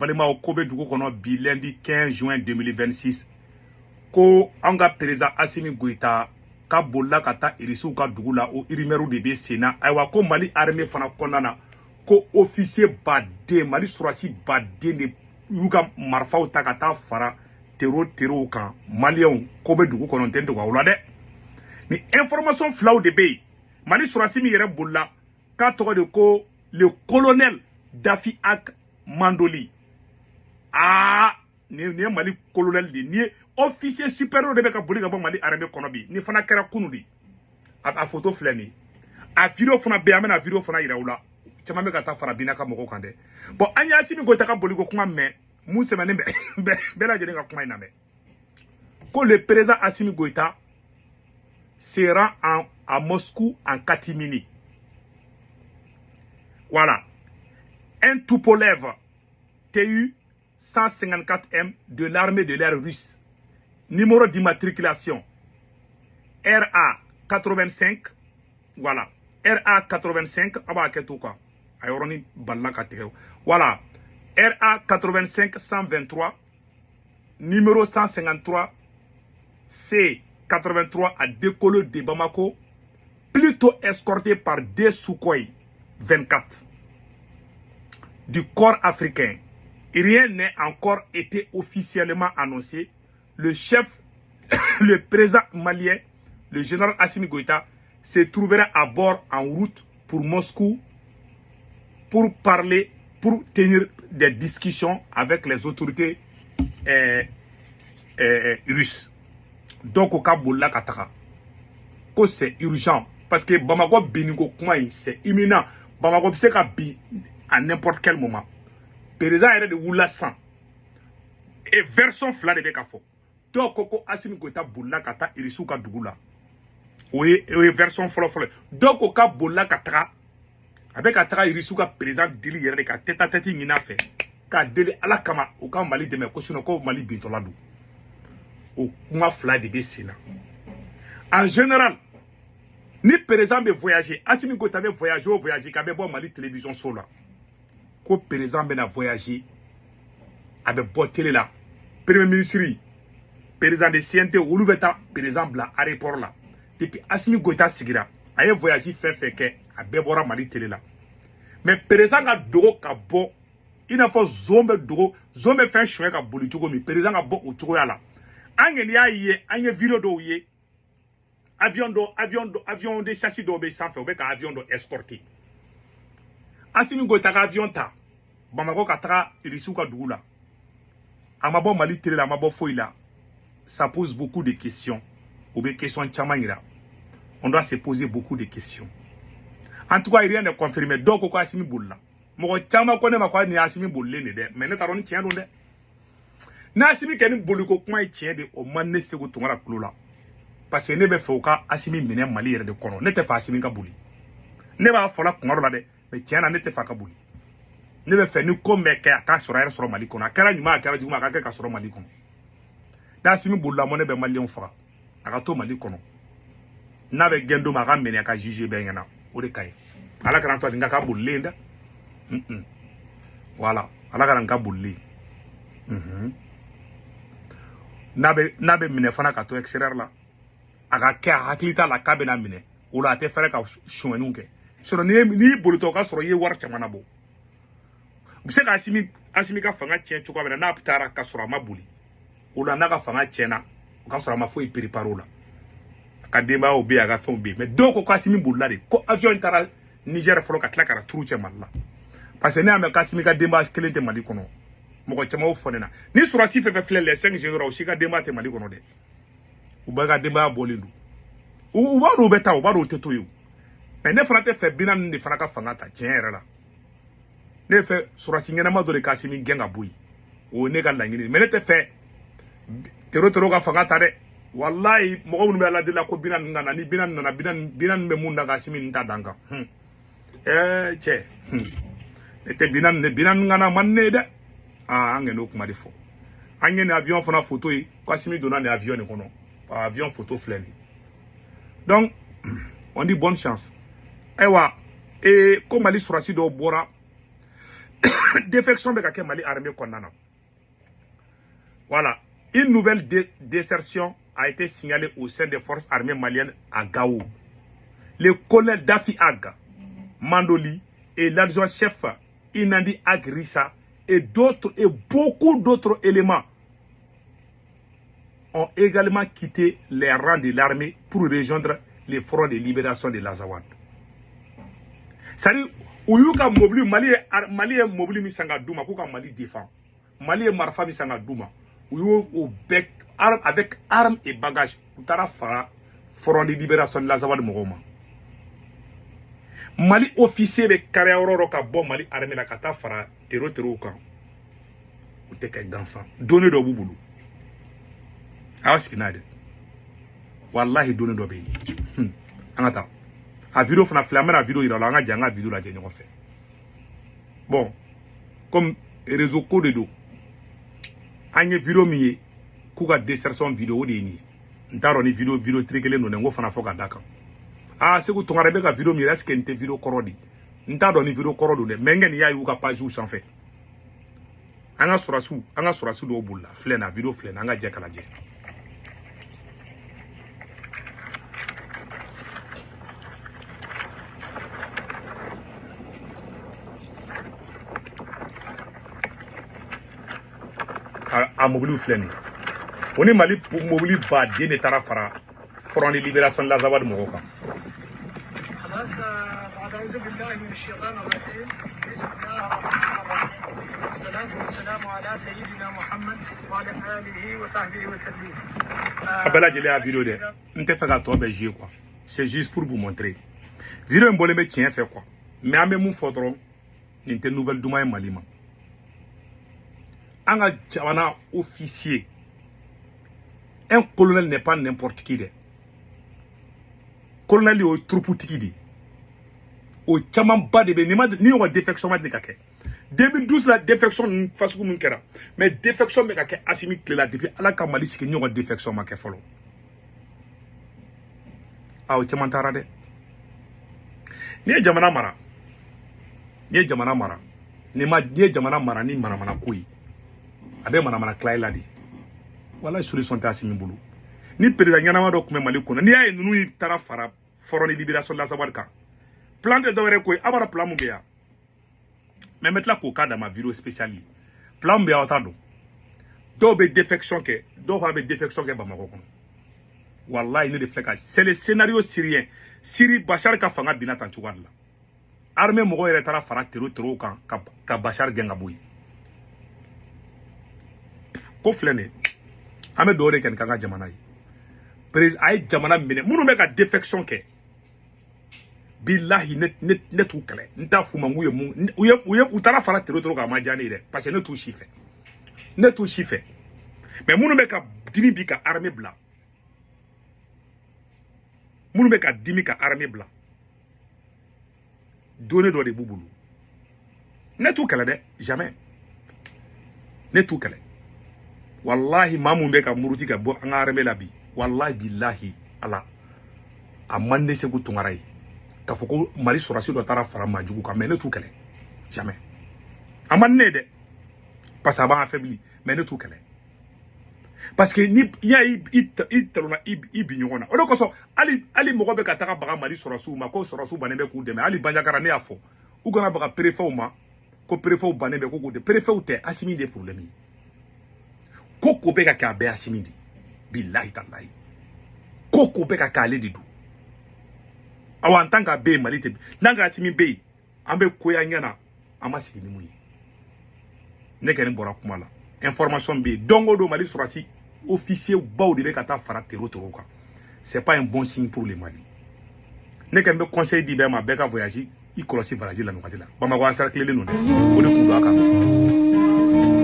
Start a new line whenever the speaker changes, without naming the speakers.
Balimaw, ko bɛ dugu kɔnɔ bi, lundi 15 juin 2026, ko an ka président Assimi Goïta ka bolila ka taa Irisiw ka dugu la. O rumeur de bɛ sen na. Ayiwa, ko Mali armée fana kɔnɔna na, ko officier baden, Mali sɔrɔdasi baden de y'u ka marifaw ta ka taa fara terro kan. Maliyɛnw, ko bɛ dugu kɔnɔ, n tɛ dogo aw la dɛ. Ni information filaw de bɛ yen. Mali sɔrɔdasi min yɛrɛ bolila, k'a tɔgɔ de ko le colonel Dafi Ak Mandoli. Aa, nin ye Mali colonel de, nin ye officier supérieur de bɛ ka boli ka bɔ Mali armée kɔnɔ bi. Nin fana kɛra kunu de. A photo filɛ nin ye, a vidéo fana bɛ yen, an bɛna vidéo fana yira u la. Caman bɛ ka taa fara Bina ka mɔgɔw kan dɛ. Bon, an ye Assimi Goïta ka boliko kuma mɛn mun sɛbɛnnen bɛ, bɛɛ lajɛlen ka kuma in lamɛn, ko le président Assimi Goïta sera à Moscou en catimini. Voilà. Un Tupolev TU 154M de l'armée de l'air russe. Numéro d'immatriculation RA 85. Voilà. RA 85. Ah bah, tout quoi. A yɔrɔnin balila ka tigɛ. Voilà. RA 85 123. Numéro 153 C 83 a décollé de Bamako, plutôt escorté par deux Sukhoi 24 du corps africain. Rien n'est encore été officiellement annoncé. Le chef, le président malien, le général Assimi Goïta, se trouverait à bord en route pour Moscou pour parler, pour tenir des discussions avec les autorités russes. Donc, au cas bolila ka taga, ko c'est urgent parce que Bamako biniko kuma in, c'est imminent. Bamako bɛ se ka bin à n'importe quel moment. Président yɛrɛ de wulila sisan. Et version fila de bɛ ka fɔ. Dɔw ko ko Assimi Goïta bolila ka taa Irisiw ka dugu la, o ye version fɔlɔ fɔlɔ ye. Dɔw ko k'a bolila ka taga, a bɛ ka taga Irisiw ka président deli yɛrɛ de, ka tête à tête ɲini a fɛ, k'a deli Ala kama, u ka Mali dɛmɛ, ko sinon ko Mali bintɔla don. O kuma fila de bɛ sen na. En général, ni président bɛ voyager, Assimi Goïta bɛ voyager o voyager, k'a bɛ bɔ Mali télévision so la, ko président bɛna voyager, a bɛ bɔ télé la. Premier ministre, président de CNT, olu bɛ taa président bila aéroport la. Depuis Assimi Goïta sigira, a ye voyage fɛn fɛn kɛ, a bɛɛ bɔra Mali télé la. Mais président ka dogo ka bɔ i n'a fɔ zon bɛ dogo, zon bɛ fɛn suɲɛ ka boli cogo min, président ka bɔ o cogoya la. An kɔni y'a ye, an ye vidéo dɔw ye, avion dɔ, avion dɔ, avion de chasse dɔw bɛ sanfɛ, u bɛ ka avion dɔ escorter. Assimi Goïta ka avion ta Bamakɔ ka taga Irisiw ka dugu la, a ma bɔ Mali télé la, a ma bɔ foyi la. Ça pose beaucoup de questions. U bɛ question caman yira. On doit se poser beaucoup de questions. En tout cas, rien n'est confirmé. Dɔw ko ko Assimi bolila. Mɔgɔ caman ko ne ma ko nin ye Assimi bolilen de dɛ, mais ne t'a dɔn ni tiɲɛ don dɛ. Ni Assimi kɛ ni boliko kuma ye tiɲɛ de, o man ne Segu Tunkara tulo la, parce que ne bɛ fɛ u ka Assimi minɛ Mali yɛrɛ de kɔnɔ. Ne tɛ fɛ Assimi ka boli. Ne b'a fɔla kuma dɔ la dɛ, mais tiɲɛ na, ne tɛ fɛ a ka boli. Ne bɛ fɛ ni ko min bɛ kɛ, a k'a sɔrɔ a yɛrɛ sɔrɔ Mali kɔnɔ. A kɛra ɲuman, a kɛra juguman, a ka kɛ ka sɔrɔ Mali kɔnɔ. Ni Assimi bolila, mɔ ne bɛ Maliyɛnw faga. A ka to Mali kɔnɔ. N'a bɛ gɛn don min, a ka minɛ, a ka juger bɛɛ ɲɛna, o de ka ɲi. Ala kana to a ka k'a bolilen dɛ. Voilà, Ala kana n ka bolilen. N'a bɛ minɛ fana, ka to extérieur la, a ka kɛ a hakili t'a la k'a bɛna minɛ. O la, a tɛ fɛrɛ ka sonyɛniw kɛ. Sinon n'i bolitɔ, o ka sɔrɔ i ye wari caman nabɔ, u bɛ se ka Assimi ka fanga tiɲɛ cogoya min na. N'a taara ka sɔrɔ a ma boli, o la n'a ka fanga tiɲɛna, o ka sɔrɔ a ma foyi préparé o la. A ka denbayaw bɛ yen, a ka fɛnw bɛ yen. Mais dɔw ko ko Assimi bolila de, ko avion taara Niger fɔlɔ ka tila ka na turu cɛ Mali la, parce que ne y'a mɛn k'Assimi ka denbaya kelen tɛ Mali kɔnɔ. Mɔgɔ caman y'o fɔ ne na. Ni sɔrɔdasi fɛn fɛn filɛ, les cinq généraux, u si ka denbaya tɛ Mali kɔnɔ dɛ. U bɛɛ ka denbaya bɔlen don. U b'a dɔn u bɛ taa, u b'a dɔn u tɛ to yen. Mais ne fana tɛ fɛ Bina ninnu de fana ka fanga ta. Tiɲɛ yɛrɛ la, ne fɛ sɔrɔdasi ɲɛnama dɔ de k'Assimi gɛn ka bɔ yen, o ye ne ka laɲini ye. Mais ne tɛ fɛ terro terro ka fanga ta dɛ. Walayi, mɔgɔ minnu bɛ Ala deli la ko Bina ninnu ka na, ni Bina ninnu nana, Bina ninnu bɛ mun da ka Assimi ninnu ta dan kan? Ɛɛ cɛ, ne tɛ Bina ninnu, Bina ninnu ka na man ne ye dɛ. Aa, an kɔni y'o kuma de fɔ. An ye nin avion fana photo ye, ko Assimi donna nin avion nin kɔnɔ. Avion photo filɛ nin. Donc on dit bonne chance. Ayiwa, ee, ko Mali sɔrɔdasi dɔw bɔra. Défection bɛ ka kɛ Mali armée kɔnɔna na. Voilà, une nouvelle désertion a été signalée au sein des forces armées maliennes à Gao. Le colonel Dafi Ag Mandoli et l'adjoint-chef Inandi Agrissa et d'autres et beaucoup d'autres éléments ont également quitté les rangs de l'armée pour rejoindre les fronts de libération de l'Azawad. C'est-à-dire, u y'u ka mobili, Mali ye mobili min san ka d'u ma k'u ka Mali défend, Mali ye marifa min san ka d'u ma, u y'o o bɛɛ avec armes et bagages, u taara fara front de libération de l'Azawad mɔgɔw ma. Mali officier bɛ kariya yɔrɔ dɔ ka bɔ Mali armée la ka taa fara terro kan, o tɛ kɛ gansan. Données dɔ b'u bolo, a y'a sigi n'a ye dɛ, walahi données dɔ bɛ yen. An ka taa a vidéo fana filɛ, an bɛna vidéo yira la, an ka jɛ an ka vidéo lajɛ ɲɔgɔn fɛ. Bon, comme réseau ko de don, an ye vidéo min ye k'u ka désertion vidéo, o de ye nin ye. N t'a dɔn ni vidéo tiri kelen don dɛ, n k'o fana fɔ ka da kan. Ah, Sékou Tounkara bɛ ka vidéo min yira, est ce que nin tɛ vidéo kɔrɔ de? N t'a dɔn ni vidéo kɔrɔ don dɛ, mais n kɔni y'a ye u ka page sanfɛ. An ka sɔrɔsiw dɔw bolila, filɛ nin ye, a vidéo filɛ nin ye, an ka jɛ k'a lajɛ. A mobili filɛ nin ye, o ni Mali mobili baden de taara fara front de libération de l'Azawad mɔgɔw kan.
أعوذ بالله من الشيطان الرجيم، بسم الله الرحمن الرحيم، والصلاة والسلام على سيدنا محمد وعلى آله وصحبه وسلم.
A bɛɛ lajɛlen y'a vidéo dɛ, n tɛ fɛ ka tɔ bɛɛ jouer quoi, c'est juste pour vous montrer. Vidéo in bɔlen bɛ tiɲɛ fɛ quoi, mais an bɛ mun fɔ dɔrɔn, nin tɛ nouvelle duman ye Mali ma. An ka jamana officier, un colonel n'est pas n'importe qui dɛ. Colonel y'o troupe tigi de ye. O camanba de bɛ yen, ni ɲɔgɔn défection ma deli ka kɛ 2012 la, défection ninnu fasugu min kɛra, mais défection bɛ ka kɛ Assimi tile la depuis Ala ka Mali sigi, ɲɔgɔn défection ma kɛ fɔlɔ. A o caman taara dɛ. N'i ye jamana mara, n'i ye jamana mara, n'i ma n'i ye jamana mara ni manamana ko ye, a bɛ manamana tila i la de. Walahi solution tɛ Assimi bolo. Ni président ɲɛnama dɔ tun bɛ Mali kɔnɔ, n'i y'a ye ninnu taara fara front de libération de l'Azawad kan, plan tɛ dɔwɛrɛ ko ye, a b'a dɔn plan mun bɛ yan, mais n bɛ tila k'o k'a dama vidéo spéciale ye. Plan mun bɛ yan, aw t'a dɔn. Dɔw bɛ défection kɛ, dɔw fana bɛ défection kɛ Bamakɔ kɔnɔ. Walahi ne de filɛ ka, c'est le scénario syrien. Syrie, Bachar ka fanga binna tan cogoya de la. Armée mɔgɔw yɛrɛ taara fara terro kan ka Bachar gɛn ka bɔ yen. Ko filɛ nin ye, an bɛ dugawu de kɛ nin k'an ka jamana ye. A ye jamana minɛ, minnu bɛ ka défection kɛ, bilahi ne t'u kɛlɛ, n t'a f'u ma n k'u ye mun, u taara fara terro kan, a ma diya ne ye dɛ, parce que ne t'u si fɛ, ne t'u si fɛ. Mais minnu bɛ ka dimi bi ka armée bila, minnu bɛ ka dimi ka armée bila, données dɔ de b'u bolo. Ne t'u kɛlɛ dɛ, jamais ne t'u kɛlɛ. Wallahi maa mun bɛ ka muruti ka bɔ an ka armée la bi, wallahi bilahi Ala, a man ne Sékou Tounkara ye k'a fɔ ko Mali sɔrɔsi dɔ taara fara maajugu kan, mais ne t'u kɛlɛ jamais. A man ne ye dɛ, parce que a b'an affaibli, mais ne t'u kɛlɛ. Parce que ni i y'a i talonna i bi ɲɔgɔn na, o de kosɔn hali mɔgɔ bɛ ka taga baga Mali sɔrɔsiw ma ko sɔrɔsiw bannen bɛ k'u dɛmɛ. Hali Bandiagara ne y'a fɔ, u kana baga préfetw ma ko préfetw bannen bɛ ko k'u dɛmɛ. Préfetw tɛ, Assimi de ye problème ye. Ko bɛ ka kɛ, a bɛɛ Assimi de, bilahi talahi. Ko bɛ ka kɛ, ale de don. Awa en tant que bɛ yen, Mali tɛ, n'an ka Assimi bɛ yen, an bɛ koya ɲɛ na, an ma sigi ni mun ye. Ne kɔni bɔra kuma la, information bɛ yen, don o don Mali sɔrɔsi officier baw de bɛ ka taa fara terro kan. C'est pas un bon signe pour le Mali. Ne kɔni bɛ conseil di bɛɛ ma, bɛɛ ka voyage, i kɔlɔsi voyage la nin waati la. Bamakɔ encerclé don dɛ, o de kun don a kan.